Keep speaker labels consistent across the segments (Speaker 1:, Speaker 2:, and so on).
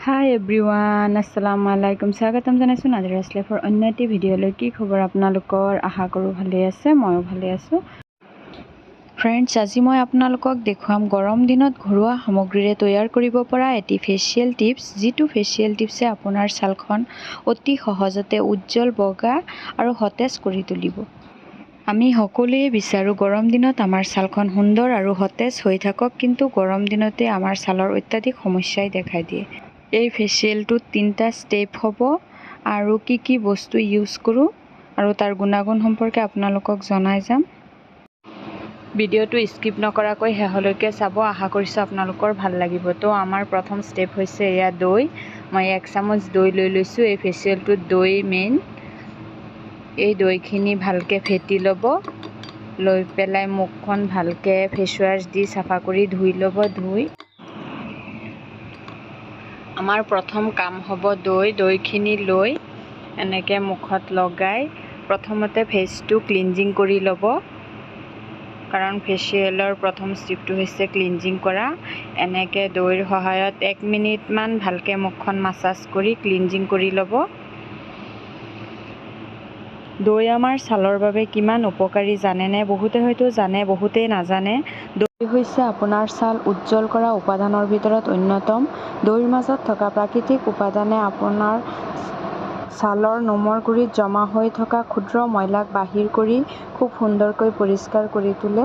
Speaker 1: হাই everyone, আসসালামু আলাইকুম। স্বাগতম জনাইছোঁ নাজিৰাছ লাইফৰ অন্য এটি ভিডিঅ'লৈ। কি খবৰ আপোনালোকৰ? আশা কৰোঁ ভালেই আছে। ময়ো ভালে আছোঁ। ফ্ৰেণ্ডছ, আজি মই আপোনালোকক দেখুৱাম গৰম দিনত ঘৰুৱা সামগ্ৰীৰে তৈয়াৰ কৰিব পৰা এটি ফেচিয়েল টিপছ, যিটো ফেচিয়েল টিপছে আপোনাৰ ছালখন অতি সহজতে উজ্জ্বল, বগা আৰু সতেজ কৰি তুলিব। আমি সকলোৱে বিচাৰোঁ গৰম দিনত আমাৰ ছালখন সুন্দৰ আৰু সতেজ হৈ থাকক। কিন্তু গৰম দিনতে আমাৰ ছালৰ অত্যাধিক সমস্যাই দেখা দিয়ে। এই ফেচিয়েলটোত তিনিটা ষ্টেপ হ'ব আৰু কি কি বস্তু ইউজ কৰোঁ আৰু তাৰ গুণাগুণ সম্পৰ্কে আপোনালোকক জনাই যাম। ভিডিঅ'টো স্কিপ নকৰাকৈ শেষলৈকে চাব। আশা কৰিছোঁ আপোনালোকৰ ভাল লাগিব। তো আমাৰ প্ৰথম ষ্টেপ হৈছে এয়া দৈ। মই 1 চামুচ দৈ লৈ লৈছোঁ। এই ফেচিয়েলটোত দৈ মেইন। এই দৈখিনি ভালকৈ ফেটি ল'ব। লৈ পেলাই মুখখন ভালকৈ ফেচ ৱাছ দি চাফা কৰি ধুই ল'ব। ধুই আমাৰ প্ৰথম কাম হ'ব দৈ। দৈখিনি লৈ এনেকৈ মুখত লগাই প্ৰথমতে ফেচটো ক্লিনজিং কৰি ল'ব, কাৰণ ফেচিয়েলৰ প্ৰথম ষ্টেপটো হৈছে ক্লিনজিং কৰা। এনেকৈ দৈৰ সহায়ত 1 মিনিটমান ভালকৈ মুখখন মাছাজ কৰি ক্লিনজিং কৰি ল'ব। দৈ আমাৰ ছালৰ বাবে কিমান উপকাৰী জানেনে? বহুতে হয়তো জানে, বহুতেই নাজানে। দৈ হৈছে আপোনাৰ ছাল উজ্জ্বল কৰা উপাদানৰ ভিতৰত অন্যতম। দৈৰ মাজত থকা প্ৰাকৃতিক উপাদানে আপোনাৰ ছালৰ নোমৰ গুৰিত জমা হৈ থকা ক্ষুদ্ৰ ময়লাক বাহিৰ কৰি খুব সুন্দৰকৈ পৰিষ্কাৰ কৰি তোলে।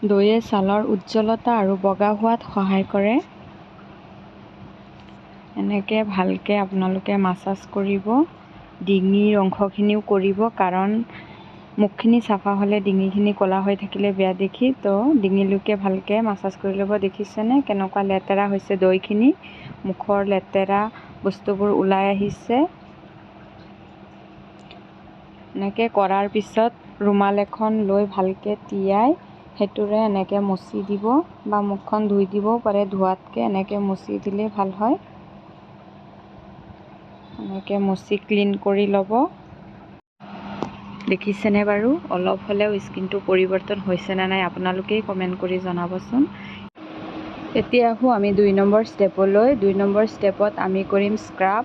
Speaker 1: দৈয়ে ছালৰ উজ্জ্বলতা আৰু বগা হোৱাত সহায় কৰে। এনেকৈ ভালকৈ আপোনালোকে মাছাজ কৰিব। ডিঙিৰ অংশখিনিও কৰিব, কাৰণ মুখখিনি চাফা হ'লে ডিঙিখিনি ক'লা হৈ থাকিলে বেয়া দেখি। তো ডিঙিলৈকে ভালকৈ মাছাজ কৰি ল'ব। দেখিছেনে কেনেকুৱা লেতেৰা হৈছে দৈখিনি? মুখৰ লেতেৰা বস্তুবোৰ ওলাই আহিছে। এনেকৈ কৰাৰ পিছত ৰুমাল এখন লৈ ভালকৈ তিয়াই সেইটোৰে এনেকৈ মুচি দিব বা মুখখন ধুই দিবও পাৰে। ধোৱাতকৈ এনেকৈ মুচি দিলেই ভাল হয়। এনেকৈ মুচি ক্লিন কৰি ল'ব। দেখিছেনে বাৰু, অলপ হ'লেও স্কিনটো পৰিৱৰ্তন হৈছেনে নাই, আপোনালোকেই কমেণ্ট কৰি জনাবচোন। এতিয়া আহোঁ আমি 2 নম্বৰ ষ্টেপলৈ। 2 নম্বৰ ষ্টেপত আমি কৰিম স্ক্ৰাব।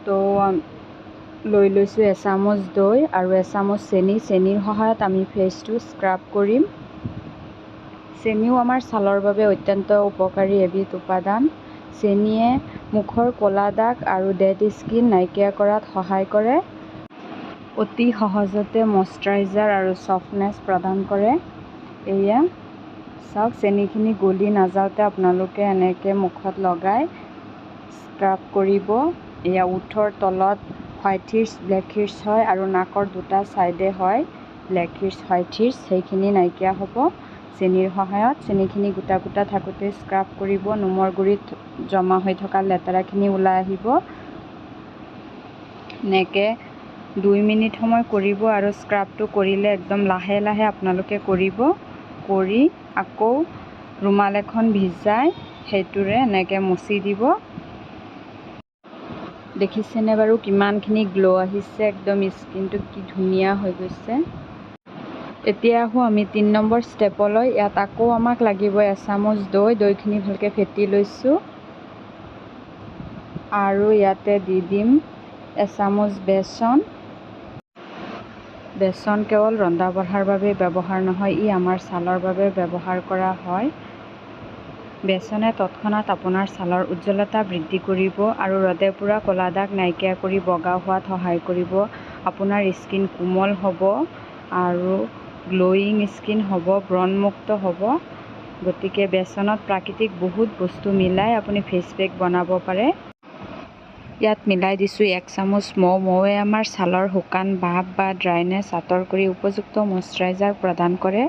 Speaker 1: তো লৈ লৈছোঁ এচামুচ দৈ আৰু এচামুচ চেনি। চেনিৰ সহায়ত আমি ফেচটো স্ক্ৰাব কৰিম। চেনিও আমাৰ ছালৰ বাবে অত্যন্ত উপকাৰী এবিধ উপাদান। চেনিয়ে মুখৰ ক'লা দাগ আৰু ডেড স্কিন নাইকিয়া কৰাত সহায় কৰে। অতি সহজতে মইশ্চাৰাইজাৰ আৰু ছফ্টনেছ প্ৰদান কৰে। এয়া চাওক, চেনিখিনি গলি নাযাওঁতে আপোনালোকে এনেকৈ মুখত লগাই স্ক্ৰাব কৰিব। এয়া ওঠৰ তলত হোৱাইট হেডছ, ব্লেক হেডছ হয় আৰু নাকৰ দুটা ছাইডে হয় ব্লেক হেডছ, হোৱাইট হেডছ, সেইখিনি নাইকিয়া হ'ব চেনিৰ সহায়ত। চেনিখিনি গোটা গোটা থাকোঁতে স্ক্ৰাব কৰিব। নোমৰ গুৰিত জমা হৈ থকা লেতেৰাখিনি ওলাই আহিব। এনেকৈ 2 মিনিট সময় কৰিব আৰু স্ক্ৰাবটো কৰিলে একদম লাহে লাহে আপোনালোকে কৰিব। কৰি আকৌ ৰুমাল এখন ভিজাই সেইটোৰে এনেকৈ মুচি দিব। দেখিছেনে বাৰু কিমানখিনি গ্ল' আহিছে? একদম স্কিনটো কি ধুনীয়া হৈ গৈছে। এতিয়া আহোঁ আমি 3 নম্বৰ ষ্টেপলৈ। ইয়াত আকৌ আমাক লাগিব এচামুচ দৈ। দৈখিনি ভালকৈ ফেটি লৈছোঁ আৰু ইয়াতে দি দিম এচামুচ বেচন। বেচন কেৱল ৰন্ধা বঢ়াৰ বাবে ব্যৱহাৰ নহয়, ই আমাৰ ছালৰ বাবে ব্যৱহাৰ কৰা হয়। বেচনে তৎক্ষণাত আপোনাৰ ছালৰ উজ্জ্বলতা বৃদ্ধি কৰিব আৰু ৰ'দে পোৰা ক'লা দাগ নাইকিয়া কৰি বগা হোৱাত সহায় কৰিব। আপোনাৰ স্কিন কোমল হ'ব আৰু গ্ল'য়িং স্কিন হ'ব, ব্ৰণমুক্ত হ'ব। গতিকে বেচনত প্ৰাকৃতিক বহুত বস্তু মিলাই আপুনি ফেচ পেক বনাব পাৰে। ইয়াত মিলাই দিছোঁ 1 চামুচ মৌ। মৌৱে আমাৰ ছালৰ শুকান ভাৱ বা ড্ৰাইনেছ আঁতৰ কৰি উপযুক্ত মইশ্চাৰাইজাৰ প্ৰদান কৰে।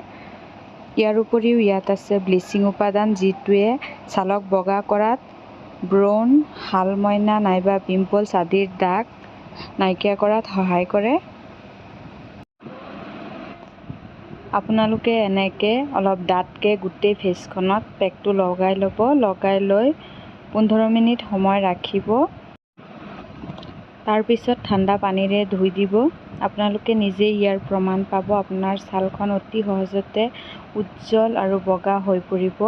Speaker 1: ইয়াৰ উপৰিও ইয়াত আছে ব্লিচিং উপাদান, যিটোৱে ছালক বগা কৰাত, ব্ৰণ, শালমইনা নাইবা পিম্পলছ আদিৰ দাগ নাইকিয়া কৰাত সহায় কৰে। আপোনালোকে এনেকৈ অলপ ডাঠকৈ গোটেই ফেচখনত পেকটো লগাই ল'ব। লগাই লৈ 15 মিনিট সময় ৰাখিব। তাৰপিছত ঠাণ্ডা পানীৰে ধুই দিব। আপোনালোকে নিজেই ইয়াৰ প্ৰমাণ পাব, আপোনাৰ ছালখন অতি সহজতে উজ্জ্বল আৰু বগা হৈ পৰিব।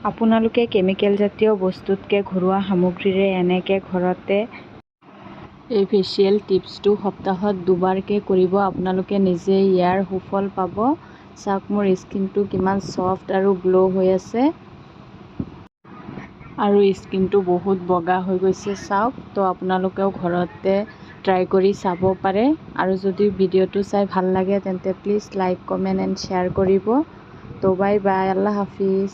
Speaker 1: আপোনালোকে কেমিকেলজাতীয় বস্তুতকৈ ঘৰুৱা সামগ্ৰীৰে এনেকৈ ঘৰতে এই ফেচিয়েল টিপছটো সপ্তাহত দুবাৰকৈ কৰিব। আপোনালোকে নিজেই ইয়াৰ সুফল পাব। চাওক, মোৰ স্কিনটো কিমান ছফ্ট আৰু গ্ল' হৈ আছে আৰু স্কিনটো বহুত বগা হৈ গৈছে, চাওক। তো আপোনালোকেও ঘৰতে ট্ৰাই কৰি চাব পাৰে। আৰু যদি ভিডিঅ'টো চাই ভাল লাগে, তেন্তে please like, comment and share কৰিব। তো বাই বাই, আল্লাহ হাফিজ।